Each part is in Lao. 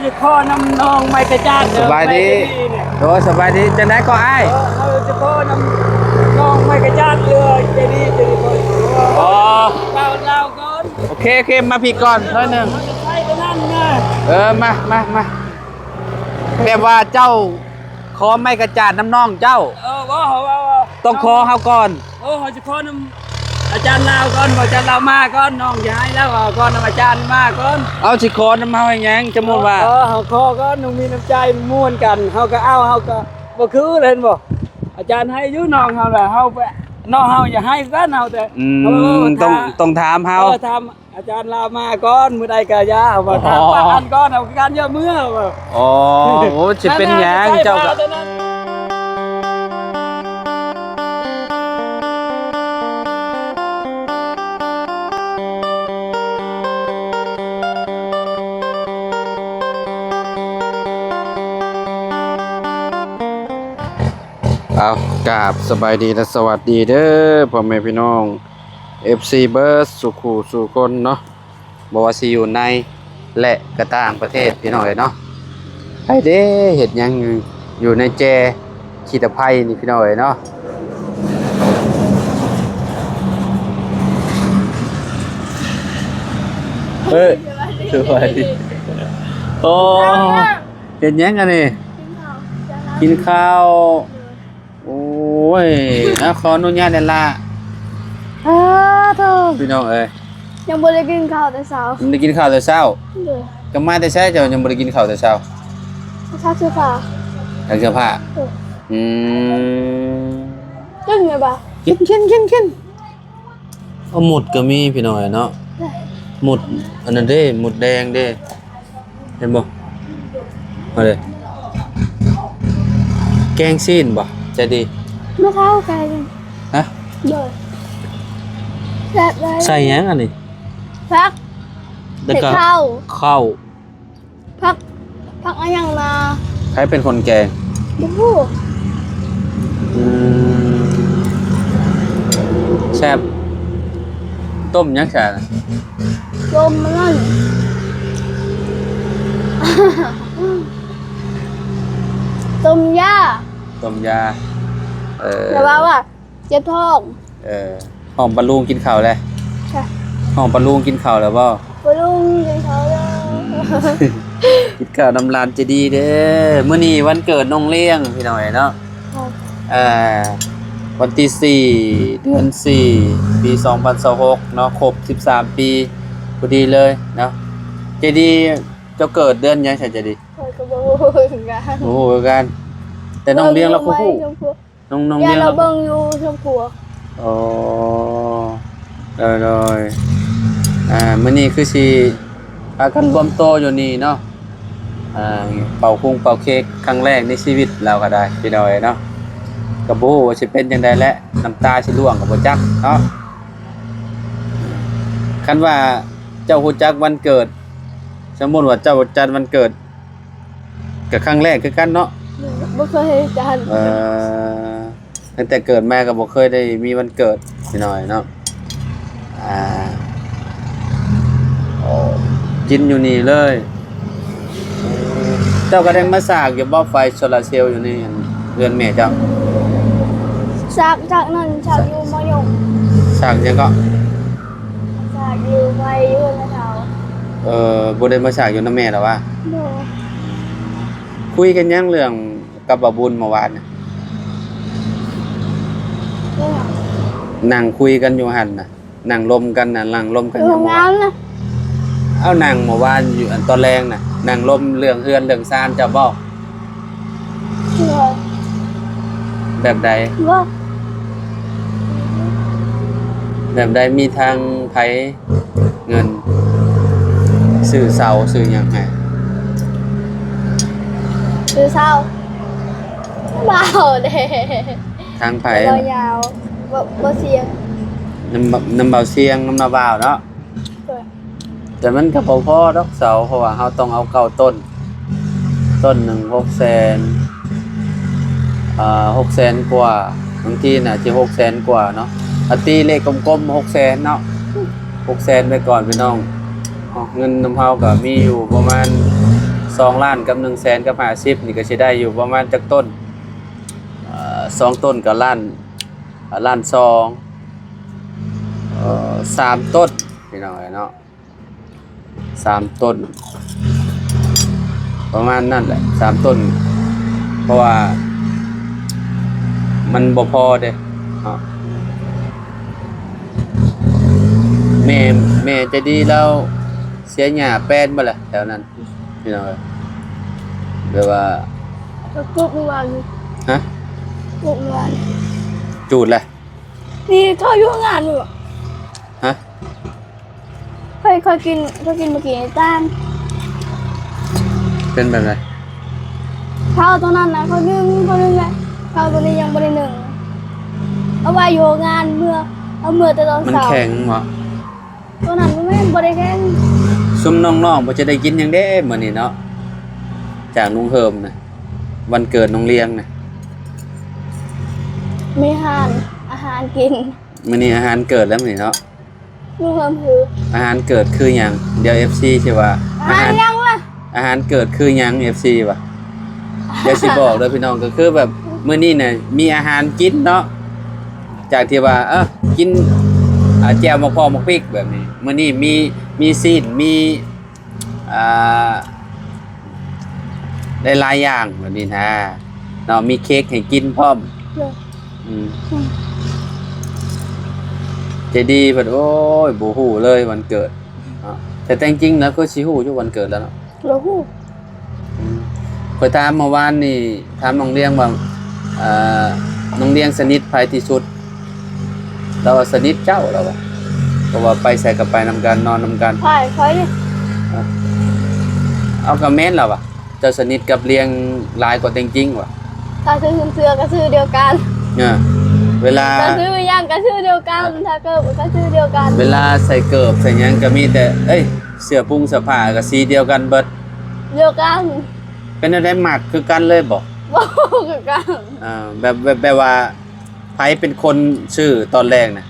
ຈະຂໍນຳນ້ອງໄມ້ກະຈາດເດີ ສະບາຍດີ ໄມ້ກະຈາດນີ້ ໂດຍ ສະບາຍດີ ຈັ່ງໃດກໍອ້າຍ? ເອີ ເຮົາຈະຂໍນຳນ້ອງໄມ້ກະຈາດເດີ ໃຈດີ ໃຈດີ ອໍ ເວົ້າລາວກ່ອນ ໂອເຄ ໂອເຄ ມາພີ້ກ່ອນໜ້ອຍໜຶ່ງ ເຮົາຈະໃຊ້ຕົວນັ້ນນະ ເອີ ມາ ມາ ມາ ແບບວ່າເຈົ້າຂໍໄມ້ກະຈາດນຳນ້ອງເຈົ້າ ເອີ ເວົ້າ ເຮົາ ເຮົາ ເຮົາ ຕ້ອງຂໍເຮົາກ່ອນ ເອີ ເຮົາຊິຂໍນຳອາຈານລາວກ່ອນ ອາຈານລາວມາກ່ອນ ນ້ອງຊິໃຫ້ລາວເວົ້າກ່ອນ ນຳອາຈານມາກ່ອນ ເອົາ ຊິຂໍນຳເຮົາເຮັດຫຍັງ? ສົມມຸດວ່າ ເອີ ເຮົາຂໍກ່ອນ ນ້ອງມີນ້ຳໃຈ ມ່ວນກັນ ເຮົາກໍເອົາ ເຮົາກໍບໍ່ຄື ເຫັນບໍ່? ອາຈານໃຫ້ຢູ່ ນ້ອງເຮົາລະ ເຮົາໄປ ນ້ອງເຮົາຢາກໃຫ້ຄືກັນ ເຮົາແຕ່ ອືມ ເຮົາ ເອີ ຕ້ອງ ຕ້ອງຖາມເຮົາ ເອີ ຖາມ ອາຈານລາວມາກ່ອນ ມື້ໃດກະຢ່າ ເຮົາວ່າ ອໍ ຖາມປານນັ້ນກ່ອນ ເອົາຄືກັນຢ່າເມືອ ເອີ ອໍ ໂອ້ ຊິເປັນຫຍັງ ເຈົ້າກະ ເອົາ ກາບສະບາຍດີ ແລະ ສະຫວັດດີເດີ ພໍ່ແມ່ພີ່ນ້ອງ ເອັຟຊີ ເບິດສູ່ຄູ່ສູ່ຄົນເນາະ ບໍ່ວ່າຊິຢູ່ໃນ ແລະ ກະຕ່າງປະເທດ ພີ່ນ້ອງເອີຍເນາະ ໃຜເດ້ເຮັດຫຍັງຢູ່ ຢູ່ໃນແຈ ຂີ້ຕະໄພນີ້ ພີ່ນ້ອງເອີຍເນາະ ເອີ ສະບາຍດີ ໂອ້ ເຮັດຫຍັງອັນນີ້? ກິນເຂົ້າ ກິນເຂົ້າ ໂອ້ຍ ເອົາ ຂໍອະນຸຍາດແດ່ລະ ອ້າໂທ້ ພີ່ນ້ອງເອີຍ ຍັງບໍ່ໄດ້ກິນເຂົ້າແຕ່ເຊົ້າ ຍັງບໍ່ໄດ້ກິນເຂົ້າແຕ່ເຊົ້າ ໂດຍ ກໍມາແຕ່ໃສ ເຈົ້າຍັງບໍ່ໄດ້ກິນເຂົ້າແຕ່ເຊົ້າ? ຊັກເສື້ອຜ້າ ຊັກເສື້ອຜ້າ ໂດຍ ອືມ ກິນແມ່ນບໍ່? ກິນ ກິນ ກິນ ກິນ ເອົາ ໝົດກໍມີ ພີ່ນ້ອງເອີຍເນາະ ໝົດອັນນັ້ນເດ້ ໝົດແດງເດ້ ເຫັນບໍ່? ມາເລີຍ ແກງຊີ້ນບໍ່? ໃຈດີ ບໍ່ເຂົ້າໃຈດີ ຮະ? ໂດຍ ແຊບເລີຍ ໃສ່ຫຍັງອັນນີ້? ຜັກ ແລ້ວກໍ ເຂົ້າ ເຂົ້າ ຜັກ ຜັກອີຫຍັງນະ? ໃຜເປັນຄົນແກງ? ບໍ່ຮູ້ ອືມ ແຊບ ຕົ້ມຫຍັງຊະ? ຕົ້ມອັນນັ້ນ ຕົ້ມຢາ ຕົ້ມຢາ ເອີ ແຕ່ວ່າ ວ່າ ເຈັບທ້ອງ ເອີ ຫ້ອງປ້າລຸງກິນເຂົ້າແລ້ວ ຮະ ຫ້ອງປ້າລຸງກິນເຂົ້າແລ້ວບໍ່? ປ້າລຸງກິນເຂົ້າແລ້ວ ກິນເຂົ້ານຳຫຼານໃຈດີເດີ ມື້ນີ້ວັນເກີດນ້ອງລ້ຽງ ພີ່ນ້ອງເອີຍເນາະ ຮະ ເອີ ວັນທີສີ່ ເດືອນສີ່ ປີສອງພັນຊາວຫົກເນາະ ຄົບສິບສາມປີພໍດີເລີຍເນາະ ໃຈດີ ເຈົ້າເກີດເດືອນຫຍັງຊະໃຈດີ? ຂ້ອຍກໍບໍ່ຮູ້ຄືກັນ ບໍ່ຮູ້ຄືກັນ ແຕ່ນ້ອງລ້ຽງລາວຄືຮູ້ ເບິ່ງຢູ່ໃນ ນ້ອງ ນ້ອງ ເບິ່ງຢູ່ເທິງຄົວ ອໍ ໂດຍໆ ອ່າ ມື້ນີ້ຄືຊິພາກັນລວມໂຕຢູ່ນີ້ເນາະ ອ່າ ເປົ່າຄຸງເປົ່າເຄ້ກຄັ້ງແລກໃນຊີວິດລາວກໍໄດ້ ພີ່ນ້ອງເອີຍເນາະ ກໍບໍ່ຮູ້ວ່າຊິເປັນຈັ່ງໃດແຫຼະ ນ້ຳຕາຊິລ່ວງກໍບໍ່ຈັກເນາະ ຄັນວ່າເຈົ້າຮູ້ຈັກວັນເກີດ ສົມມຸດວ່າເຈົ້າຈັດວັນເກີດ ກໍຄັ້ງແລກຄືກັນເນາະ ບໍ່ເຄີຍຈັດ ເອີ ຕັ້ງແຕ່ເກີດມາກໍບໍ່ເຄີຍໄດ້ມີວັນເກີດ ພີ່ນ້ອງເນາະ ອ່າ ໂອ້ ກິນຢູ່ນີ້ເລີຍ ເຈົ້າກໍໄດ້ມາສາກຢູ່ບໍ່ ໄຟໂຊລາເຊວຢູ່ໃນເຮືອນແມ່ເຈົ້າ? ສາກ ສາກນັ້ນ ສາກຢູ່ມະຍົງ ສາກຫຍັງເກາະ? ສາກຢູ່ໄຟຢູ່ເຮືອນແມ່ເຖົ້າ ເອີ ບໍ່ໄດ້ມາສາກຢູ່ນຳແມ່ລະວະ? ບໍ່ ຄຸຍກັນຫຍັງເລື່ອງກັບບ່າວບຸນເມື່ອວານນະ? ເລື່ອງຫຍັງ? ນັ່ງຄຸຍກັນຢູ່ຫັ້ນນະ ນັ່ງລົມກັນນະ ນັ່ງລົມກັນຢູ່ເມື່ອວານ ເອົ້າ ນັ່ງເມື່ອວານຢູ່ ອັນຕອນແລງນະ ນັ່ງລົມເລື່ອງເຮືອນເລື່ອງຊານເຈົ້າບໍ່? ແບບໃດ? ແບບໃດ? ມີທາງໃຜເງິນຊື້ເສົາຊື້ຫຍັງໃຫ້? ຊື້ເສົາ ບ່າວເດ້ ທາງໃຜ? ບ່າວຍາວ ບ່າວ ບ່າວຊຽງ ນຳ ນຳບ່າວຊຽງ ນຳນ້າບ່າວເນາະ ໂດຍ ແຕ່ມັນກໍບໍ່ພໍດອກເສົາ ເພາະວ່າເຮົາຕ້ອງເອົາເກົ້າຕົ້ນ ຕົ້ນໜຶ່ງຫົກແສນ ເອີ ຫົກແສນກວ່າ ບາງທີໜ້າຈະຫົກແສນກວ່າເນາະ ອາ ຕີເລກກົມໆ ຫົກແສນເນາະ ຫົກແສນໄວ້ກ່ອນພີ່ນ້ອງ ເງິນນຳເຮົາກໍມີຢູ່ປະມານ ສອງລ້ານກັບໜຶ່ງແສນກັບຫ້າສິບນີ້ ກໍຊິໄດ້ຢູ່ປະມານຈັກຕົ້ນ? ເອີ ສອງຕົ້ນກໍລ້ານ ເອີ ລ້ານສອງ ເອີ ສາມຕົ້ນ ພີ່ນ້ອງເອີຍເນາະ. ສາມຕົ້ນ ປະມານນັ້ນແຫຼະ ສາມຕົ້ນ ເພາະວ່າມັນບໍ່ພໍເດ້ເນາະ. ແມ່ ແມ່ໃຈດີລາວເສຍຫຍ້າແປນບໍ່ລະແຖວນັ້ນ ພີ່ນ້ອງເອີຍ? ແບບວ່າ ກໍປູກມື້ວານນີ້. ຮະ? ປູກມື້ວານ ຈູດແຫຼະ. ນີ້ເຂົາຢູ່ໂຮງງານຢູ່. ຮະ? ຂ້ອຍ ຂ້ອຍກິນ ຂ້ອຍກິນມື້ກີ້ນີ້ຕາມ. ເປັນແບບໃດ? ເຂົ້າຕົວນັ້ນນະ ຂ້ອຍໜຶ້ງ ຂ້ອຍໜຶ້ງແຫຼະ ເຂົ້າຕົວນີ້ຍັງບໍ່ໄດ້ໜຶ້ງ ເອົາໄວ້ຢູ່ໂຮງງານ ເມືອ ເອົາເມືອແຕ່ຕອນເຊົ້າ. ມັນແຂງບໍ? ຕົວນັ້ນບໍ່ແມ່ນ ບໍ່ໄດ້ແຂງ. ຊຸມນ້ອງໆ ເພິ່ນຈະໄດ້ກິນຫຍັງເດ້ມື້ນີ້ເນາະ? ຈາກລຸງເຮີມນະ ວັນເກີດນ້ອງລຽງນະ ມີອາຫານ ອາຫານກິນ. ມື້ນີ້ອາຫານເກີດແລ້ວມື້ນີ້ເນາະ. ອາຫານເກີດຄືຫຍັງ? ດຽວເອັຟຊີຊິວ່າ ອາຫານຫຍັງລະ? ອາຫານເກີດຄືຫຍັງ ເອັຟຊີວ່າ. ດຽວຊິບອກເດີພີ່ນ້ອງ ກໍຄືແບບມື້ນີ້ນະມີອາຫານກິນເນາະ ຈາກທີ່ວ່າ ເອີ ກິນ ອາ ແຈ່ວໝາກເຜາະໝາກພິກແບບນີ້ ມື້ນີ້ມີ ມີຊີ້ນ ມີ ອ່າ ໄດ້ຫຼາຍຢ່າງແບບນີ້ນະເນາະ ມີເຄັກໃຫ້ກິນພ້ອມ. ໂດຍ ອືມ ອືມ ໃຈດີເພິ່ນ ໂອ້ຍ ບໍ່ຮູ້ເລີຍວັນເກີດເນາະ ແຕ່ແຕ່ງຈິງແລ້ວຄືຊິຮູ້ຢູ່ວັນເກີດແລ້ວເນາະ. ບໍ່ຮູ້. ອືມ ຂ້ອຍຖາມເມື່ອວານນີ້ ຖາມນ້ອງລຽງວ່າ ເອີ ນ້ອງລຽງສະໜິດໃຜທີ່ສຸດ? ລາວວ່າສະໜິດເຈົ້າ ລາວວ່າ ເພາະວ່າໄປໃສກໍໄປນຳກັນ ນອນນຳກັນ. ໃຜ? ຂ້ອຍນີ້. ເອົາ ເອົາ ກໍແມ່ນລາວວ່າ ເຈົ້າສະໜິດກັບລຽງຫຼາຍກວ່າແຕ່ງຈິງວ່າ. ຖ້າຊື້ເສື້ອກໍຊື້ດຽວກັນ. ເອີ ເວລາ ຖ້າຊື້ຫຍັງກໍຊື້ດຽວກັນ ຖ້າເກີບກໍຊື້ດຽວກັນ. ເວລາໃສ່ເກີບໃສ່ຫຍັງກໍມີແຕ່ ເອີຍ ເສື້ອປຸງເສື້ອຜ້າກໍສີດຽວກັນເບິດ. ດຽວກັນ. ເປັນແນວໃດ ມັກຄືກັນເລີຍບໍ່? ບໍ່ຄືກັນ. ເອີ ແບບ ແບບ ແບບວ່າ ໃຜເປັນຄົນຊື້ຕອນແລກນະ?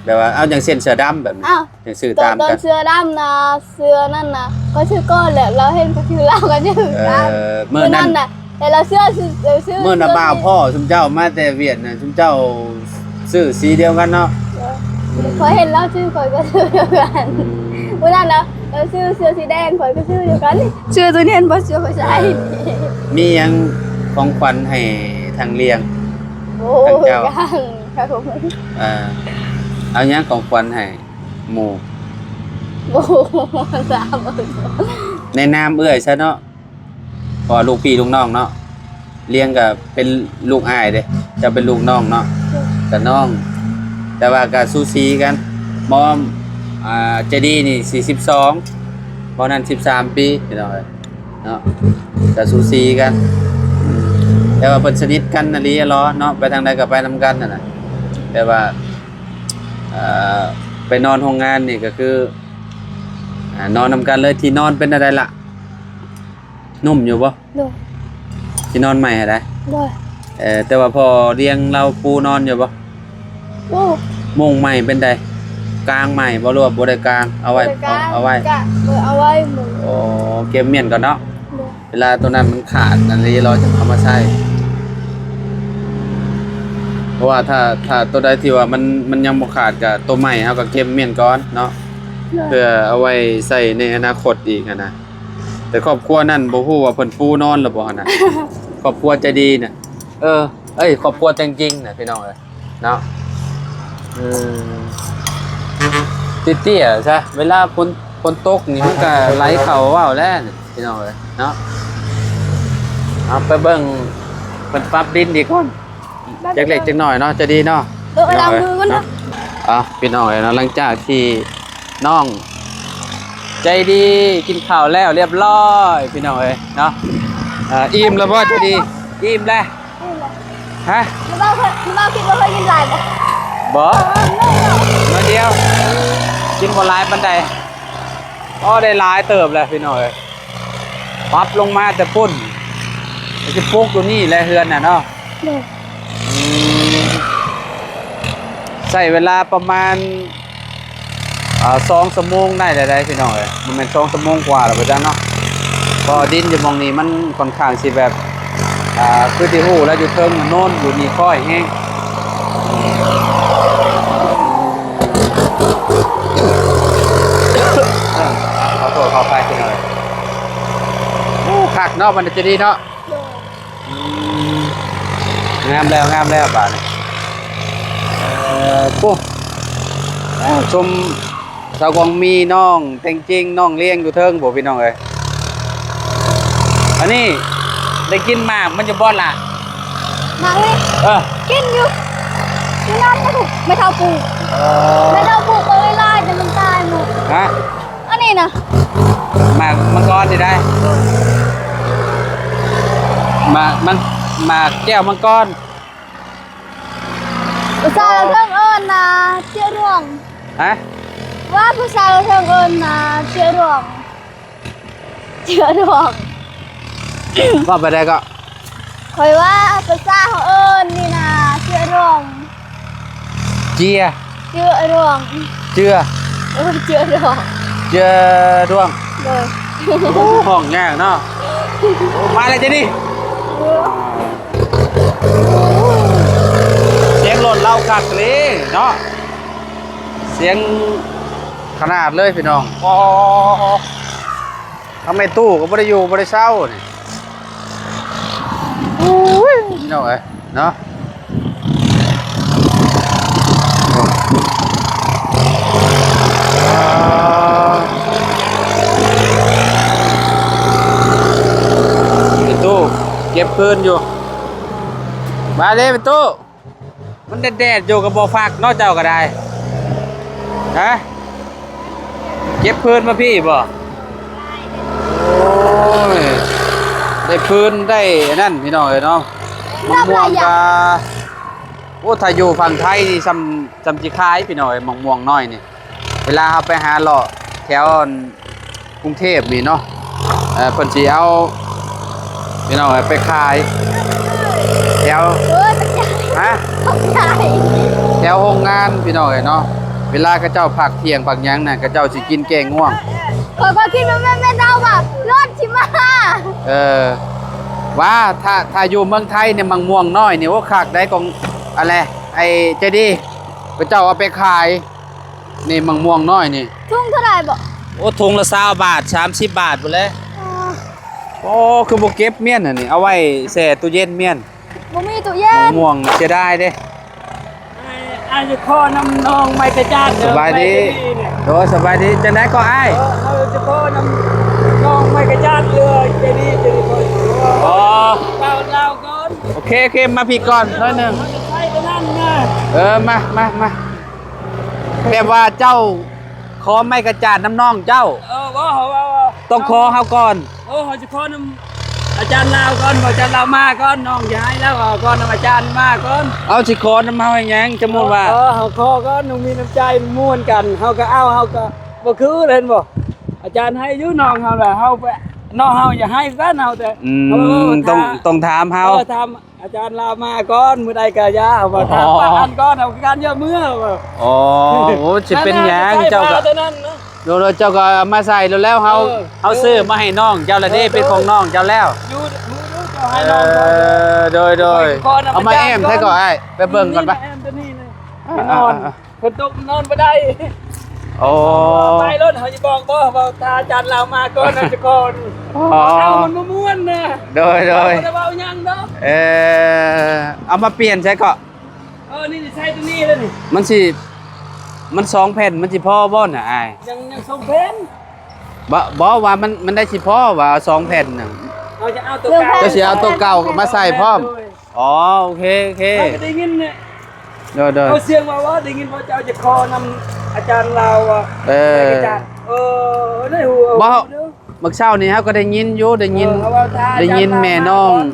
ແບບວ່າ ເອົາ ຢ່າງເຊັ່ນເສື້ອດຳແບບນີ້ ເອົາ ຈັ່ງຊື້ຕາມກັນ. ຕອນເສື້ອດຳນະ ເສື້ອນັ້ນນະ ຂ້ອຍຊື້ກ່ອນແຫຼະ ລາວເຫັນຂ້ອຍຊື້ ລາວກໍຊື້ຕາມ. ເອີ ມື້ນັ້ນ ມື້ນັ້ນນະ ແຕ່ລາວເຊື່ອ ຊື້ ຊື້ ມື້ນະ ບ່າວພໍ່ຊຸມເຈົ້າມາແຕ່ຫວຽດນະ ຊຸມເຈົ້າຊື້ສີດຽວກັນເນາະ. ເອີ ອືມ ຂ້ອຍເຫັນລາວຊື້ ຂ້ອຍກໍຊື້ດຽວກັນ. ອືມ ມື້ນັ້ນນະ ລາວຊື້ເສື້ອສີແດງ ຂ້ອຍກໍຊື້ດຽວກັນ. ເສື້ອຕົວນີ້ເຫັນບໍ່ ເສື້ອຂ້ອຍໃສ່. ເອີ ມີຫຍັງຂອງຂວັນໃຫ້ທາງລຽງ? ໂອ້ ທາງເຈົ້າ ຍັງ ເອີ ເອົາຫຍັງຂອງຂວັນໃຫ້ໝູ່? ບໍ່ຮູ້ ຖາມເບິ່ງ. ໃນນາມເອື້ອຍຊະເນາະ ເພາະວ່າລູກພີ່ລູກນ້ອງເນາະ ລຽງກໍເປັນລູກອ້າຍເດ້ ເຈົ້າເປັນລູກນ້ອງເນາະ. ໂດຍ ກໍນ້ອງ ແຕ່ວ່າກໍສູສີກັນ ໝໍ ອ່າ ໃຈດີນີ້ສີ່ສິບສອງ ໝໍນັ້ນສິບສາມປີ ພີ່ນ້ອງເອີຍ. ເນາະ ກໍສູສີກັນ ແຕ່ວ່າເພິ່ນສະໜິດກັນອີ່ຫຼີເນາະ ໄປທາງໃດກໍໄປນຳກັນຫັ້ນນະ. ແຕ່ວ່າ ເອີ ໄປນອນໂຮງງານນີ້ກໍຄື ອ່າ ນອນນຳກັນເລີຍ. ທີ່ນອນເປັນແນວໃດລະ? ນຸ້ມຢູ່ບໍ່? ໂດຍ ທີ່ນອນໃໝ່ຫັ້ນໃດ? ໂດຍ ເອີ ແຕ່ວ່າພໍ່ລ້ຽງລາວປູນອນຢູ່ບໍ່? ໂອ້ ມຸ້ງໃໝ່ເປັນໃດ? ກາງໃໝ່ບໍ່ ຫຼືວ່າບໍ່ໄດ້ກາງ? ເອົາໄວ້ ບໍ່ໄດ້ກາງ ເອົາ ເອົາໄວ້ ກະ ເອີ ເອົາໄວ້ມຸ້ງ. ໂອ້ ເກັບມ້ຽນກ່ອນເນາະ. ໂດຍ ເວລາໂຕນັ້ນມັນຂາດອັນນີ້ ເຮົາຈະເອົາມາໃສ່ ເພາະວ່າຖ້າ ຖ້າໂຕໃດທີ່ວ່າມັນ ມັນຍັງບໍ່ຂາດ ກະໂຕໃໝ່ເຮົາກໍເກັບມ້ຽນກ່ອນເນາະ. ໂດຍ ເພື່ອເອົາໄວ້ໃຊ້ໃນອະນາຄົດອີກຫັ້ນນະ. ແຕ່ຄອບຄົວນັ້ນບໍ່ຮູ້ວ່າເພິ່ນປູນອນແລ້ວບໍ່ຫັ້ນນະ ຄອບຄົວໃຈດີນະ. ເອີ ເອີຍ ຄອບຄົວແຕ່ງຈິງນະ ພີ່ນ້ອງເອີຍເນາະ. ອືມ ເຕ້ຍໆຊະ ເວລາຝົນ ຝົນຕົກນີ້ມັນກໍໄຫຼເຂົ້າເວົ້າແລ້ວນີ້ ພີ່ນ້ອງເອີຍເນາະ. ເອົາໄປເບິ່ງເພິ່ນປັບດິນດີກ່ອນ ຈັກເລັກຈັກນ້ອຍເນາະ ໃຈດີເນາະ. ເອີ ໄປລ້າງມືກ່ອນເນາະ. ເອົາ ພີ່ນ້ອງເອີຍເນາະ ຫຼັງຈາກທີ່ ນ້ອງໃຈດີກິນເຂົ້າແລ້ວລຽບຮ້ອຍ ພີ່ນ້ອງເອີຍເນາະ. ເອີ ອີ່ມແລ້ວບໍ່ໃຈດີ? ອີ່ມແລ້ວ. ອີ່ມແລ້ວ. ຮະ? ນ້ອງເບົາ ນ້ອງເບົາຄິດວ່າຂ້ອຍກິນຫຼາຍບໍ່? ບໍ່ ໜ້ອຍດຽວ ກິນບໍ່ຫຼາຍປານໃດ. ອໍ ໄດ້ຫຼາຍເຕີບແລ້ວ ພີ່ນ້ອງເອີຍ. ປັບລົງມາແຕ່ພຸ້ນ ຊິປຸກຢູ່ນີ້ແຫຼະ ເຮືອນນະເນາະ. ໂດຍ ອືມ ໃຊ້ເວລາປະມານ ອ່າ ສອງຊົ່ວໂມງໄດ້ແລ້ວໃດ໋ ພີ່ນ້ອງເອີຍ. ບໍ່ແມ່ນສອງຊົ່ວໂມງກວ່າແລ້ວບໍ່ຈັກເນາະ. ເພາະດິນຢູ່ໝ່ອງນີ້ມັນຂ້ອນຂ້າງຊິແບບ ອ່າ ຄືທີ່ຮູ້ແລ້ວ ຢູ່ເທິງໂນນ ຢູ່ນີ້ຄ້ອຍແຮງ. ຂໍໂທດຂໍອະໄພພີ່ນ້ອງ. ໂອ້ ຄັກເນາະ ບັນດາເຈດີເນາະ. ໂດຍ. ອືມ ງາມແລ້ວ ງາມແລ້ວບາດນີ້. ເອີ ໂອ້ ຊົມສາວກອງມີ ນ້ອງແຕງຈິງ ນ້ອງລ້ຽງຢູ່ເທິງພຸ້ນ ພີ່ນ້ອງເອີຍ. ອັນນີ້ໄດ້ກິນໝາກມັນຢູ່ບໍ່ລະ? ໝາກນີ້? ເອີ ກິນຢູ່ ຢູ່ນຳແມ່ເຖົ້າປູກ. ເອີ ແມ່ເຖົ້າປູກເອົາຫຼາຍໆ ແຕ່ມັນຕາຍໝົດ. ຮະ? ອັນນີ້ນະ ໝາກມັງກອນນີ້ໄດ໋ ໝາກມັງ ໝາກແກ້ວມັງກອນ. ຜູ້ສາວເທິງເອີ້ນນະ ເຈອດວງ. ຮະ? ວ່າຜູ້ສາວເທິງເອີ້ນນະ ເຈອດວງ ເຈອດວງ. ເວົ້າໄປໄດ້ກໍ ຂ້ອຍວ່າພາສາເຮົາເອີ້ນນີ້ນະ ເຈອດວງ. ເຈຍ ເຈອດວງ ເຈືອ ເອີ ເຈອດວງ ເຈອດວງ. ໂດຍ. ໂອ້ ຮ້ອງຍາກເນາະ. ໂອ້ ມາແລ້ວເຈດີ. ສຽງລົດລາວຄັກເລີຍເນາະ ສຽງຂະໜາດເລີຍພີ່ນ້ອງ. ອໍ ທາງແມ່ຕູ້ກໍບໍ່ໄດ້ຢູ່ບໍ່ໄດ້ເຊົານີ້. ໂອ້ຍ ພີ່ນ້ອງເອີຍເນາະ. ອ່າ ແມ່ຕູ້ເກັບຄືນຢູ່. ມາເດ້ແມ່ຕູ້. ມັນແດດໆຢູ່ກໍບໍ່ຟັກເນາະ ເຈົ້າກໍໄດ້. ຮະ? ເກັບຄືນມາພີ້ບໍ່? ໂອ້ຍ ໄດ້ຟືນໄດ້ອັນນັ້ນພີ່ນ້ອງເອີຍເນາະ. ມະມ່ວງກະ ໂອ້ ຖ້າຢູ່ຝັ່ງໄທນີ້ຊ່ຳ ຊ່ຳຊິຂາຍພີ່ນ້ອງເອີຍ ມະມ່ວງນ້ອຍນີ້. ເວລາເຮົາໄປຫາເລາະແຖວອັນ ກຸງເທບນີ້ເນາະ ເອີ ເພິ່ນຊິເອົາ ພີ່ນ້ອງເອີຍ ໄປຂາຍແຖວ ເອີ ຮະ? ຂາຍແຖວໂຮງງານພີ່ນ້ອງເອີຍເນາະ. ເວລາເຂົາເຈົ້າພັກທ່ຽງພັກຫຍັງນະ ເຂົາເຈົ້າຊິກິນແກງງ່ວງ. ຂ້ອຍກໍຄິດວ່າແມ່ນ ແມ່ນເຮົາວ່າລົດຊິມາ. ເອີ ວ່າຖ້າ ຖ້າຢູ່ເມືອງໄທນີ້ ໝາກມ່ວງນ້ອຍນີ້ ໂອ້ ຄັກໄດ໋ ຂອງ ອັນແລະ ໄອ້ໃຈດີ ເຂົາເຈົ້າເອົາໄປຂາຍ. ນີ້ໝາກມ່ວງນ້ອຍນີ້ ທຸງເທົ່າໃດບໍ? ໂອ້ ທຸງລະຊາວບາດ ສາມສິບບາດພຸ້ນແຫຼະ. ອໍ ໂອ້ ຄືບໍ່ເກັບມ້ຽນຫັ້ນນີ້ ເອົາໄວ້ແຊ່ຕູ້ເຢັນມ້ຽນ. ບໍ່ມີຕູ້ເຢັນ. ໝາກມ່ວງເສຍດາຍເດ້. ອ້າຍ ອ້າຍຈະຂໍນຳນ້ອງໄມ້ກະຈາດເດີ. ສະບາຍດີ. ໂດຍ ສະບາຍດີ. ຈັ່ງໃດກໍອ້າຍ? ເອີ ເຮົາຈະຂໍນຳນ້ອງໄມ້ກະຈາດເລີຍ ໃຈດີ ໃຈດີ. ອໍ ເວົ້າລາວກ່ອນ. ໂອເຄ ໂອເຄ ມາພີ້ກ່ອນໜ້ອຍໜຶ່ງ. ເຮົາຈະໃຊ້ຕົວນັ້ນນະ. ເອີ ມາ ມາ ມາ. ແບບວ່າເຈົ້າຂໍໄມ້ກະຈາດນຳນ້ອງເຈົ້າ. ເອີ ບໍ່ ເຮົາ ເຮົາ ເຮົາ ຕ້ອງຂໍເຮົາກ່ອນ. ເອີ ເຮົາຈະຂໍນຳອາຈານລາວກ່ອນ ອາຈານລາວມາກ່ອນ ນ້ອງຈະໃຫ້ລາວເອົາກ່ອນ ນຳອາຈານມາກ່ອນ. ເອົາ ຊິຂໍນຳເຮົາເຮັດຫຍັງ? ສົມມຸດວ່າ ເອີ ເຮົາຂໍກ່ອນ ນ້ອງມີນ້ຳໃຈມ່ວນກັນ ເຮົາກໍເອົາ ເຮົາກໍບໍ່ຄື ເຫັນບໍ່? ອາຈານໃຫ້ຢູ່ ນ້ອງເຮົາລະ ເຮົາໄປ ນ້ອງເຮົາຢາກໃຫ້ກັນ ເຮົາແຕ່ ອືມ ເຮົາ ຕ້ອງ ຕ້ອງຖາມເຮົາ ເອີ ຖາມ ອາຈານລາວມາກ່ອນ ມື້ໃດກະຢ່າ ເຮົາວ່າ ອໍ ຖາມປານນັ້ນກ່ອນ ເຮົາກະຢ້ານເຍາະເມືອ. ອໍ ໂອ້ ຊິເປັນຫຍັງ ເຈົ້າກະ ໂດຍ ເຈົ້າກະເອົາມາໃສ່ໂລດແລ້ວ ເຮົາ ເອີ ເຮົາຊື້ມາໃຫ້ນ້ອງເຈົ້າລະເດ້ ເອີ ເປັນຂອງນ້ອງເຈົ້າແລ້ວ. ຢູ່ ຢູ່ ຢູ່ ເຈົ້າໃຫ້ນ້ອງ ເອີ ໂດຍ ໂດຍ ເອົາມາແອ້ມໃສ່ກ່ອນ ອ້າຍ ໄປເບິ່ງກ່ອນໄປ ແອ້ມຕົວນີ້ນະ ອ່າ ນອນ ອ່າ ອ່າ ຝົນຕົກນອນບໍ່ໄດ້. ໂອ້ ໄປໂລດ ເຮົາຊິບອກບໍ່ ເວົ້າຖ້າອາຈານລາວມາກ່ອນ ເຮົາຈະກ່ອນ. ອໍ ເອົາມັນບໍ່ມ່ວນນະ. ໂດຍ ໂດຍ ບໍ່ໄດ້ເວົ້າຫຍັງດອກ. ເອີ ເອົາມາປ່ຽນໃສ່ເກາະ. ເອີ ນີ້ໃສ່ຕົວນີ້ແລ້ວນີ້ ມັນຊິ ມັນສອງແຜ່ນ ມັນຊິພໍບໍ່ນະອ້າຍ? ຍັງ ຍັງສອງແຜ່ນ. ບໍ່ ບໍ່ວ່າມັນ ມັນໄດ້ຊິພໍວ່າສອງແຜ່ນນະ. ເຮົາຈະເອົາຕົວເກົ່າ ເຈົ້າຊິເອົາຕົວເກົ່າມາໃສ່ພ້ອມ. ໂດຍ ອໍ ໂອເຄ ໂອເຄ ເຮົາກໍໄດ້ຍິນນະ. ໂດຍ ໂດຍ ເຮົາສຽງວ່າ ວ່າໄດ້ຍິນວ່າເຈົ້າຈະຂໍນຳອາຈານລາວວ່າ ເອີ ໄດ້ອາຈານ ເອີ ໄດ້ຮູ້ ບໍ່ ເອີ ມື້ເຊົ້ານີ້ເຮົາກໍໄດ້ຍິນຢູ່ ໄດ້ຍິນ ເອີ ເຮົາວ່າຖ້າ ໄດ້ຍິນ ອາຈານລາວ ແມ່ນ້ອງ ມາກ່ອນ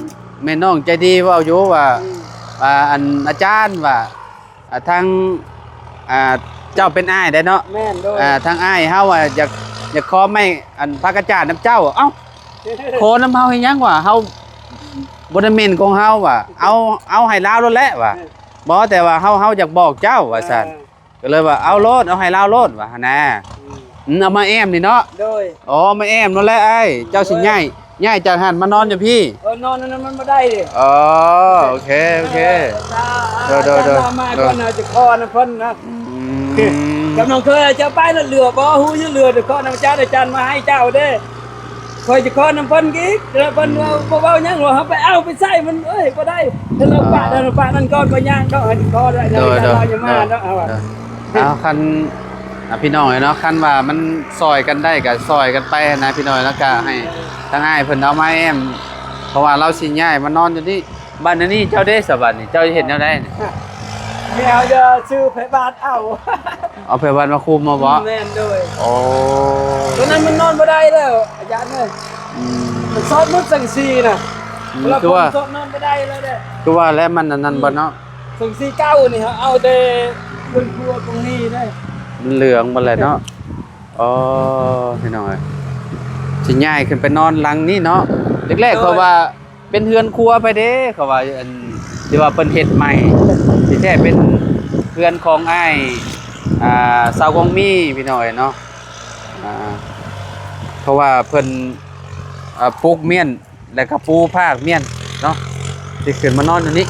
ແມ່ນ້ອງໃຈດີເວົ້າຢູ່ວ່າ ອືມ ວ່າ ອັນ ອາຈານວ່າ ອ່າ ທາງ ອ່າ ເຈົ້າເປັນອ້າຍໄດເນາະ. ແມ່ນ ໂດຍ ອ່າ ທາງອ້າຍເຮົາວ່າຢາກ ຢາກຂໍໄມ້ ອັນ ພາກະຈາດນຳເຈົ້າ. ເອົ້າ ຂໍນຳເຮົາເຮັດຫຍັງວະ ເຮົາບໍ່ໄດ້ແມ່ນຂອງເຮົາວະ ເອົາ ເອົາໃຫ້ລາວໂລດແຫຼະວະ. ເອີ ບໍ່ ແຕ່ວ່າເຮົາ ເຮົາຢາກບອກເຈົ້າວ່າຊັ້ນ. ເອີ ກໍເລີຍວ່າເອົາໂລດ ເອົາໃຫ້ລາວໂລດວ່າຫັ້ນນະ. ອືມ ອືມ ເອົາມາແອ້ມນີ້ເນາະ. ໂດຍ ອໍ ມາແອ້ມໂລດແຫຼະອ້າຍ. ເຈົ້າຊິຍ້າຍ ຍ້າຍຈາກຫັ້ນມານອນຢູ່ພີ້. ເອີ ນອນອັນນັ້ນມັນບໍ່ໄດ້ເດ້. ອໍ ໂອເຄ ໂອເຄ. ເອີ ໂດຍ ໂດຍ ໂດຍ ມາກ່ອນນະ ຈະຂໍນຳເພິ່ນນະ. ອືມ ກຳລັງເຄີຍຈະໄປນັ້ນ ເຫຼືອບໍ່ ຮູ້ຢູ່ເຫຼືອ ຂໍນຳອາຈານ ອາຈານມາໃຫ້ເຈົ້າເດ້. ຂ້ອຍຈະຂໍນຳເພິ່ນອີກ ແລ້ວເພິ່ນເວົ້າ ອືມ ບໍ່ເວົ້າຫຍັງ ວ່າເຮົາໄປເອົາໄປໃຊ້ມັນ ເອີຍ ບໍ່ໄດ້. ເພິ່ນເອົາປະນັ້ນ ປະນັ້ນກ່ອນ ກໍຍ່າງເນາະ ໃຫ້ຂໍໄດ້ ໂດຍ ໂດຍ ເຈົ້າຢ່າມາເນາະ ເອົາ ເອົາ ຄັນ ອ່າ ພີ່ນ້ອງເອີຍເນາະ ຄັນວ່າມັນຊ່ອຍກັນໄດ້ກໍຊ່ອຍກັນໄປຫັ້ນນະ ພີ່ນ້ອງເນາະ ກໍໃຫ້ທາງອ້າຍເພິ່ນເອົາມາແອ້ມ ເພາະວ່າລາວຊິຍ້າຍມານອນຢູ່ນີ້. ບັດນີ້ເຈົ້າເດ້ ສະບັດນີ້ເຈົ້າເຮັດແນວໃດນີ້? ແມ່ເຮົາຈະຊື້ໄພບານເອົາ. ເອົາໄພບານມາຄຸມເອົາບໍ? ແມ່ນ ໂດຍ. ໂອ້ ຕອນນັ້ນມັນນອນບໍ່ໄດ້ແລ້ວອາຈານເອີຍ. ອືມ ມັນຊອດໝົດສັງກະສີນະ. ອືມ ແລ້ວ ຄືວ່າ ຊອດນອນບໍ່ໄດ້ເລີຍເດ້. ຄືວ່າແລ້ວມັນອັນນັ້ນ ອືມ ບໍ່ເນາະ ສັງກະສີເກົ່ານີ້ ເຮົາເອົາແຕ່ເຮືອນຄົວຕົງນີ້ເດ້ ມັນເຫຼືອງໝົດແລ້ວເນາະ. ອໍ ພີ່ນ້ອງເອີຍ ຊິຍ້າຍຂຶ້ນໄປນອນຫຼັງນີ້ເນາະ. ແລກໆ ໂດຍ ເຂົາວ່າເປັນເຮືອນຄົວໃຜເດ້ ເຂົາວ່າ ອັນທີ່ວ່າເພິ່ນເຮັດໃໝ່ ທີ່ແທ້ເປັນເຮືອນຂອງອ້າຍ ອ່າ ຊາວກອງມີ ພີ່ນ້ອງເອີຍເນາະ. ອ່າ ເພາະວ່າເພິ່ນ ອ່າ ປູກມ້ຽນ ແລ້ວກໍປູພາກມ້ຽນເນາະ ທີ່ຂຶ້ນມານອນຢູ່ນີ້.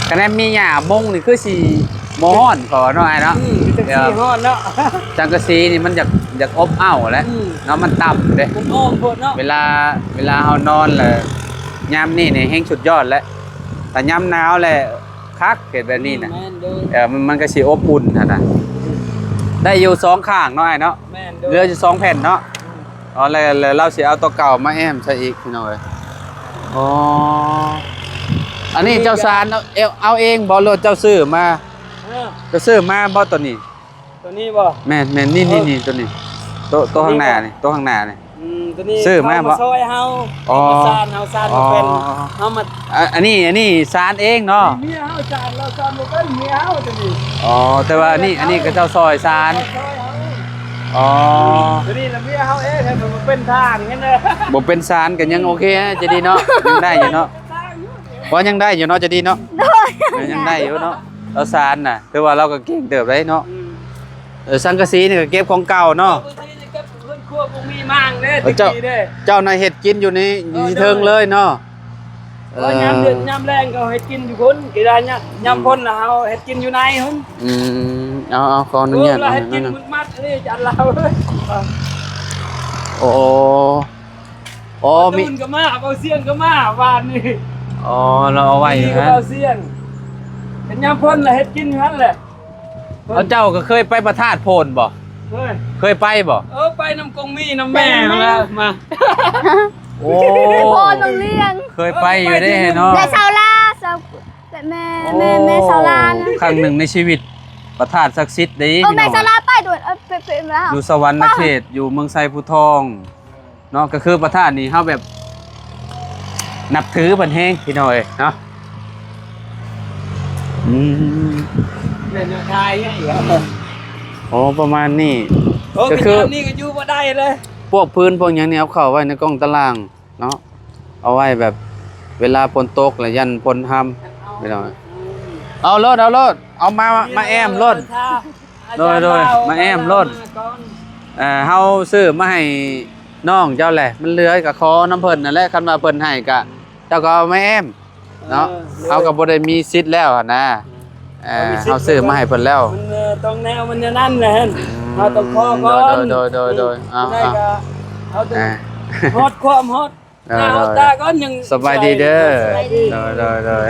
ຄະແນນມີຫຍ້າມຸງນີ້ຄືຊິບໍ່ຮ້ອນ ເຂົາວ່າເນາະ ອ້າຍເນາະ. ອືມ ຈັກຊິຮ້ອນເນາະ ສັງກະສີນີ້ມັນຢາກ ຢາກອົບເອົ້າແຫຼະ ອືມ ເນາະ ມັນຕ່ຳເດ້ ມັນອ້ອມໂພດເນາະ. ເວລາ ເວລາເຮົານອນແລ້ວ ຍາມນີ້ນີ້ແຮງສຸດຍອດແຫຼະ ຖ້າຍາມໜາວແລ້ວຄັກ ເຮັດແບບນີ້ນະ. ອືມ ແມ່ນ ໂດຍ ເອີ ມັນ ມັນກໍຊິອົບອຸ່ນຫັ້ນນະ. ໄດ້ຢູ່ສອງຂ້າງເນາະ ອ້າຍເນາະ. ແມ່ນ ໂດຍ ເຫຼືອຢູ່ສອງແຜ່ນເນາະ. ອືມ ອໍ ແລ້ວ ແລ້ວລາວຊິເອົາຕົວເກົ່າມາແອ້ມໃສ່ອີກ ພີ່ນ້ອງເອີຍ. ອໍ ອັນນີ້ເຈົ້າສານເອົາ ເອົາເອງບໍ່ ຫຼືເຈົ້າຊື້ມາ? ເອີ ເຈົ້າຊື້ມາບໍ່ຕົວນີ້? ຕົວນີ້ບໍ່? ແມ່ນໆ ນີ້ ເອີ ນີ້ ນີ້ ຕົວນີ້ ໂຕ ໂຕຂ້າງໜ້ານີ້ ໂຕຂ້າງໜ້ານີ້. ອືມ ຕົວນີ້ຊື້ມາບໍ່? ເຂົາມາຊ່ອຍເຮົາ. ອໍ ເຂົາມາສານ ເຮົາສານບໍ່ເປັນ. ອໍ ເຮົາມາ ອາ ອັນນີ້ ອັນນີ້ສານເອງເນາະ. ນີ້ເມຍເຮົາສານ ລາວສານບໍ່ເປັນ ເມຍເຮົາຕົວນີ້. ອໍ ແຕ່ວ່າອັນນີ້ ເຂົາມາຊ່ອຍເຮົາ ອັນນີ້ເຂົາເຈົ້າຊ່ອຍສານ. ເຂົາຊ່ອຍເຮົາ. ອໍ ຕົວນີ້ລະເມຍເຮົາເອງ ເຮົາບໍ່ເປັນຊ່າງຫັ້ນນະ. ບໍ່ເປັນຊ່າງກໍຍັງໂອເຄ ຈະດີເນາະ ຍັງໄດ້ຢູ່ເນາະ. ເປັນຊ່າງຢູ່ ວ່າຍັງໄດ້ຢູ່ເນາະ ຈະດີເນາະ. ໂດຍ ເອີ ຍັງໄດ້ຢູ່ເນາະ ລາວສານນະ ຖືວ່າລາວກໍເກັ່ງເຕີບໄດ໋ເນາະ. ອືມ ເອີ ສັງກະສີນີ້ກໍເກັບຂອງເກົ່າເນາະ. ເອີ ສັງກະສີນີ້ເກັບເຮືອນຄົວບໍ່ມີມ້າງເດ້ ເອີ ຕະກີ້ເດ້. ເຈົ້າ ເຈົ້ານະເຮັດກິນຢູ່ນີ້ ເອີ ຢູ່ເທິງເລີຍເນາະ. ເອີ ຍາມເດືອນ ຍາມແລ້ງກໍເຮັດກິນຢູ່ພຸ້ນ ກິນໄດ້ຍາມ ອືມ ຍາມຝົນລະເຮົາເຮັດກິນຢູ່ໃນພຸ້ນ. ອືມ ເອົາ ເອົາ ຂໍອະນຸຍາດ ເອີ ລະເຮັດກິນມຶດມັດເລີຍຈານລາວ. ໂອ້ ໂອ້ ມີ ບາຕູນກໍມາ ເບົາສຽງກໍມາວານນີ້. ອໍ ລາວເອົາໄວ້ຢູ່ຫັ້ນ ເບົາສຽງ ເປັນຍາມຝົນລະເຮັດກິນຢູ່ຫັ້ນແຫຼະ. ເອົາ ເຈົ້າກໍເຄີຍໄປພະທາດໂພນບໍ່? ເຄີຍ ເຄີຍໄປບໍ່? ເອີ ໄປນຳກົງມີນຳແມ່ຫັ້ນລະມາ. ໂອ້ ໂພນໂຮງລຽນ ເຄີຍໄປຢູ່ເດ້ເນາະ. ແມ່ຊາວລາ ແມ່ ແມ່ ແມ່ຊາວລານະ. ຄັ້ງໜຶ່ງໃນຊີວິດ ພະທາດສັກສິດເດ້. ເອີ ແມ່ຊາວລາໄປດ້ວຍ ເອີ ເປັນ ເປັນແລ້ວ ຢູ່ສະຫວັນນະເຂດ ຢູ່ເມືອງໄຊພູທອງ. ເນາະ ກໍຄືພະທາດນີ້ເຮົາແບບນັບຖືເພິ່ນແຮງ ພີ່ນ້ອງເອີຍເນາະ. ອືມ ແມ່ນຂາຍຫຍັງອີກ ອໍ ປະມານນີ້. ໂອ້ ກໍຄື ນີ້ກໍຢູ່ບໍ່ໄດ້ເລີຍ ພວກພື້ນພວກຫຍັງນີ້ ເອົາເຂົ້າໄວ້ໃນກ້ອງຕາລາງເນາະ ເອົາໄວ້ແບບເວລາຝົນຕົກລະຢ້ານຝົນຫ້ຳ ພີ່ນ້ອງເອີຍ. ເອົາໂລດ ເອົາໂລດ ເອົາມາ ມາແອ້ມໂລດ. ໂດຍ ໂດຍ ມາແອ້ມໂລດ. ເອີ ເຮົາຊື້ມາໃຫ້ນ້ອງເຈົ້າແຫຼະ ມັນເຫຼືອກໍຂໍນຳເພິ່ນນັ້ນແຫຼະ ຄັນວ່າເພິ່ນໃຫ້ກໍເຈົ້າກໍເອົາມາແອ້ມເນາະ. ເອີ ເຮົາກໍບໍ່ໄດ້ມີສິດແລ້ວຫັ້ນນະ. ເອີ ເຮົາຊື້ມາໃຫ້ເພິ່ນແລ້ວ ມັນ ເອີ ຕ້ອງແນວມັນແນວນັ້ນແຫຼະ. ອືມ ເຮົາຕ້ອງຂໍກ່ອນ. ໂດຍ ໂດຍ ໂດຍ ໂດຍ ເອົາ ໄດ້ກໍເຮົາຕ້ອງຮອດຄວາມຮອດ ເອີ ຕາ ຕາກ່ອນຍັງ ສະບາຍດີເດີ. ສະບາຍດີ ໂດຍ ໂດຍ ໂດຍ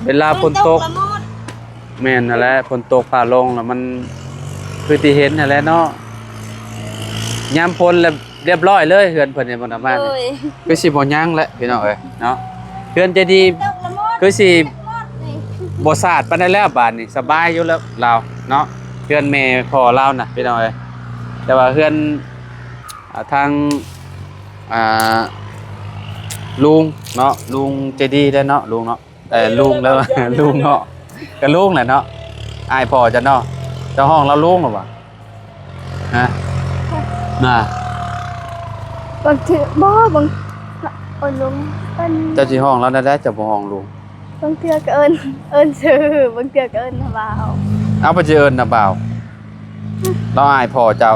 ເວລາຝົນຕົກ ແມ່ນຫັ້ນແຫຼະ ຝົນຕົກຟ້າລົງລະມັນຄືທີ່ເຫັນຫັ້ນແຫຼະເນາະ. ຍາມຝົນລະຮຽບຮ້ອຍເລີຍ ເຮືອນເພິ່ນນີ້ບໍ່ນະ ມານີ້ ໂດຍ ຄືຊິບໍ່ຍັງແຫຼະ ພີ່ນ້ອງເອີຍເນາະ. ເຮືອນໃຈດີຄືຊິບໍ່ສາດປານໃດແລ້ວ ບາດນີ້ສະບາຍຢູ່ແລ້ວລາວເນາະ. ເຮືອນແມ່ພໍ່ລາວນະ ພີ່ນ້ອງເອີຍ ແຕ່ວ່າເຮືອນ ອ່າ ທາງ ອ່າ ລຸງເນາະ ລຸງໃຈດີເດ້ເນາະ ລຸງເນາະ. ເອີ ລຸງແລ້ວ ລຸງເນາະ ກະລຸງແຫຼະເນາະ ອ້າຍພໍ່ເຈົ້າເນາະ. ເຈົ້າຮ້ອງລາວລຸງຫຼືບໍ່? ຮະ ນະ ບາງເທື່ອ ບໍ່ ບາງ ເອີ້ນລຸງ ເອີ້ນ ເຈົ້າຊິຮ້ອງລາວແນວໃດ ເຈົ້າບໍ່ຮ້ອງລຸງ? ບາງເທື່ອກໍເອີ້ນ ເອີ້ນຊື່ ບາງເທື່ອກໍເອີ້ນນ້າບ່າວ. ເອົາ ໄປຊິເອີ້ນນ້າບ່າວ ລາວອ້າຍພໍ່ເຈົ້າ.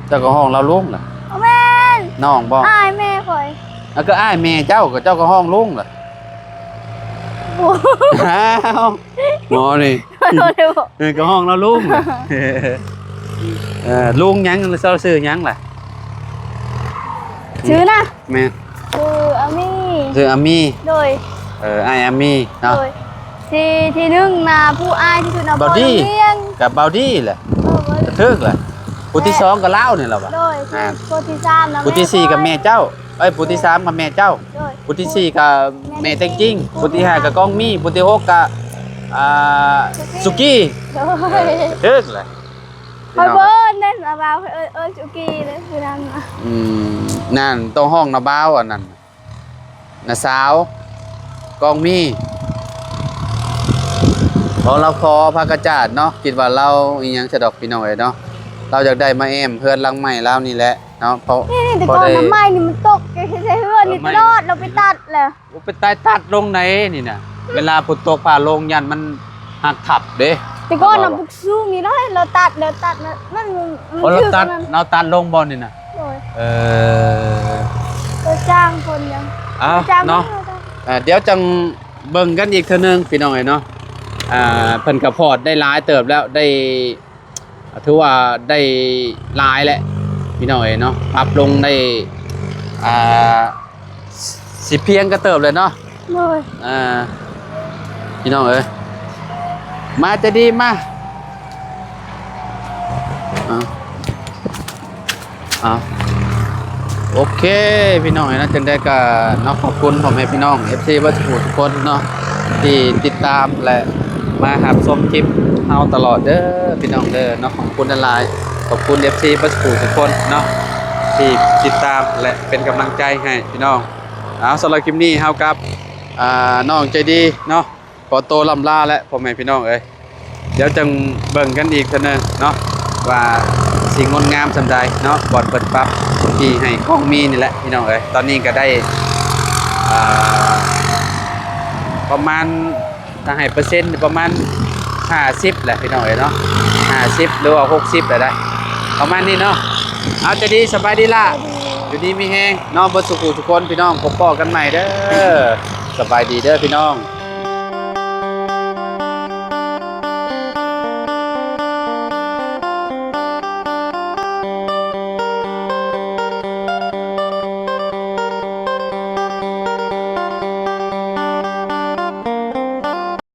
ເຈົ້າກໍຮ້ອງລາວລຸງລະ. ບໍ່ແມ່ນ ນ້ອງບໍ່? ອ້າຍແມ່ຂ້ອຍ. ເອົາ ກໍອ້າຍແມ່ເຈົ້າ ກໍເຈົ້າກໍຮ້ອງລຸງລະ. ໂອ້ ອ້າວ ໝໍນີ້ ເອີ ກໍຮ້ອງລາວລຸງລະ. ເອີ ລຸງຫຍັງ? ເຈົ້າຊື່ຫຍັງລະ? ຊື່ນະ? ແມ່ນ ຊື່ອາມີ. ຊື່ອາມີ. ໂດຍ. ເອີ ອ້າຍອາມີເນາະ. ໂດຍ. ທີ່ ທີ່ໜຶ່ງນະ ຜູ້ອ້າຍທີ່ສຸດນະ ເບົາດີ ໂຮງຮຽນ ກັບເບົາດີແຫຼະ. ເອີ ເບົາດີ ຖືກແຫຼະ. ຜູ້ທີ່ສອງກໍລາວນີ້ລະວະ. ໂດຍ. ອ່າ ຜູ້ທີ່ສາມນະ ຜູ້ທີ່ສີ່ກໍແມ່ເຈົ້າ. ເອີຍ ຜູ້ທີ່ສາມກໍແມ່ເຈົ້າ. ໂດຍ. ຜູ້ທີ່ສີ່ກໍແມ່ແທ້ຈິງ. ຜູ້ທີ່ຫ້າກໍກອງມີ. ຜູ້ທີ່ຫົກກໍ ອ່າ ສຸກີ້. ໂດຍ. ເອີ ຖືກແຫຼະ. ຂ້ອຍບໍ່ເອີ້ນເດ້ ລາວເອີ້ນ ເອີ້ນສຸກີເດ້ ຜູ້ນັ້ນນະ. ອືມ ນັ້ນຕ້ອງຮ້ອງນະບ່າວ ອັນນັ້ນ ນະສາວ ກອງມີ. ເພາະລາວຂໍຜ້າກະຈາດເນາະ ຄິດວ່າລາວອີ່ຫຍັງຊະດອກ ພີ່ນ້ອງເອີຍເນາະ. ລາວຢາກໄດ້ມາແອ້ມເຮືອນຫຼັງໃໝ່ລາວນີ້ແຫຼະເນາະ. ເພາະ ນີ້ໆ ແຕ່ກ່ອນນະ ໄມ້ນີ້ມັນຕົກໃສ່ເຮືອນນີ້ຕະຫຼອດ ລາວໄປຕັດແລ້ວ. ໂອ້ ໄປຕັດ ຕັດລົງໃດນີ້ນະ. ເວລາຝົນຕົກຟ້າລົງຢ້ານມັນຫັກທັບເດ້. ແຕ່ກ່ອນນະ ປຸກສູງນີ້ເນາະ ລາວຕັດ ລາວຕັດນະ ມັນ ມັນ ໂອ້ ລາວຕັດ ລາວຕັດລົງບໍ່ນີ້ນະ? ໂດຍ. ເອີ ລາວຈ້າງຄົນຫຍັງ ເອົ້າ ຈ້າງເນາະ. ເອີ ດຽວຈັ່ງເບິ່ງກັນອີກເທື່ອໜຶ່ງ ພີ່ນ້ອງເອີຍເນາະ. ອ່າ ເພິ່ນກໍພອດໄດ້ຫຼາຍເຕີບແລ້ວ ໄດ້ ຖືວ່າໄດ້ຫຼາຍແຫຼະ ພີ່ນ້ອງເອີຍເນາະ. ປັບລົງໄດ້ ອ່າ ຊິພຽງກະເຕີບເລີຍເນາະ. ໂດຍ. ອ່າ ພີ່ນ້ອງເອີຍ ມາໃຈດີມາ. ເອົາ ເອົາ ໂອເຄ ພີ່ນ້ອງເອີຍເນາະ. ຈັ່ງໃດກໍເນາະ ຂອບຄຸນພໍ່ແມ່ພີ່ນ້ອງ ເອັຟຊີ ເບິດທຸກຜູ້ທຸກຄົນເນາະ ທີ່ຕິດຕາມ ແລະ ມາຮັບຊົມຄລິບເຮົາຕະຫຼອດເດີ ພີ່ນ້ອງເດີເນາະ. ຂອບຄຸນຫຼາຍໆ ຂອບຄຸນ ເອັຟຊີ ເບິດທຸກຜູ້ທຸກຄົນເນາະ ທີ່ຕິດຕາມ ແລະ ເປັນກຳລັງໃຈໃຫ້ພີ່ນ້ອງ. ເອົາ ສຳລັບຄລິບນີ້ເຮົາກັບ ອ່າ ນ້ອງໃຈດີເນາະ ຂໍໂຕລ່ຳລາແຫຼະ ພໍ່ແມ່ພີ່ນ້ອງເອີຍ. ດຽວຈັ່ງເບິ່ງກັນອີກເທື່ອໜຶ່ງເນາະ ວ່າຊິງົດງາມສ່ຳໃດເນາະ. ບ່ອນເພິ່ນປັບທີ່ໃຫ້ກອງມີນີ້ແຫຼະ ພີ່ນ້ອງເອີຍ. ຕອນນີ້ກໍໄດ້ ອ່າ ປະມານ ຖ້າໃຫ້ເປີເຊັນປະມານຫ້າສິບແຫຼະ ພີ່ນ້ອງເອີຍເນາະ ຫ້າສິບ ຫຼືວ່າຫົກສິບແຫຼະໄດ໋ ປະມານນີ້ເນາະ. ເອົາ ໃຈດີ ສະບາຍດີລະ ຢູ່ດີມີແຮງເນາະ ເບິດສູ່ຜູ້ສູ່ຄົນ ພີ່ນ້ອງ. ພົບພໍ້ກັນໃໝ່ເດີ ສະບາຍດີເດີ ພີ່ນ້ອງ.